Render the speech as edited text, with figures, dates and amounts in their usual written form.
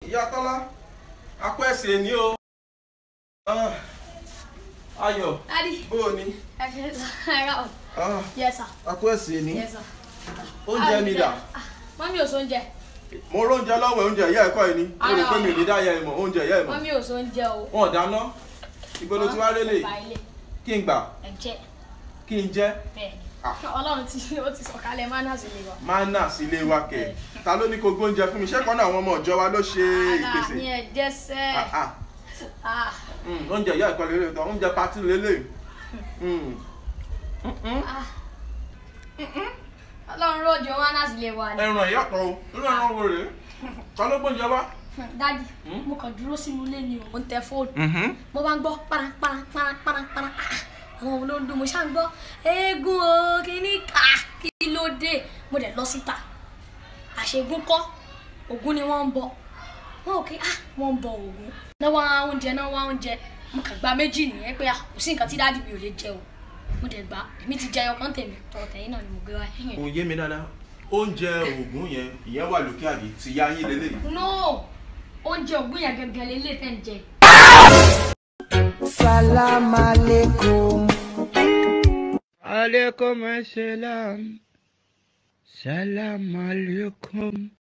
Ìyá Tọ́lá, akọ ẹ̀sìn ni o. Ayọ̀, bó o ní? Yes sir. Akọ ẹ̀sìn ni. Yes sir. Oúnjẹ mi dà? Mọ́mí ò sóúnjẹ. Mo róúnjẹ lọ́wọ́ oúnjẹ ìyá ẹ̀kọ́ yìí ni. Mo rò pé mi ò ní dá ìyá ẹ̀ mọ̀, oúnjẹ ìyá ẹ̀ mọ̀. Mọ́mí ò sóúnjẹ o. Wọn ò dáná. Ibo ló ti wá rélé? Kí n gbà? Kí n jẹ? Ọlọ́run tí ó ti sọ̀kalẹ̀ mánà sílé wa. Mánà sílé wa kẹ̀. Ta ló ní kó gbóúnjẹ fún mi? Ṣé kan náà àwọn ọmọ ìjọ wa ló ṣe ìpèsè? Àlà ni ẹ jẹ́sẹ̀. Oúnjẹ ìyá ẹ̀kọ́ lélẹ̀ tán, oúnjẹ patí lélẹ̀. Ọlọ́run rọ̀jò mánà sílé wa ni. Ẹran ìyá kan o, irú ẹran wo rèé? Ta ló gbóúnjẹ wá? Dádì, mo kàn dúró sínú ilé ni o. Mo ń tẹ fóònù. Mo bá ń gbọ́ paranparanparanparan. Àwọn olóńdó mo ṣáà ń gbọ́ eégún o kíní ká kí ló dé, mo dẹ̀ lọ síta. Àṣegún kọ́, Ògún ni wọ́n ń bọ. Wọ́n ò kí wọ́n ń bọ Ògún. Náà wá oúnjẹ, náà wá oúnjẹ. Mo kàn gba méjì nìyẹn pé kò sí nǹkan tí dádì mi ò lè jẹ o. Mo dẹ̀ gbà, èmi ti jẹ ọkàn tèmi, tọ̀tẹ̀ náà ni mo gbé wá. Kò yé mi dáadáa. Oúnjẹ Ògún yẹn, ìyẹn wà lókè àbí ti yá yín lélẹ̀? No, oúnjẹ Ògún yẹn gẹ́gẹ́ lélẹ̀ tẹ́ ń jẹ. Salam alaikum. Alaikum assalam. Salam alaikum.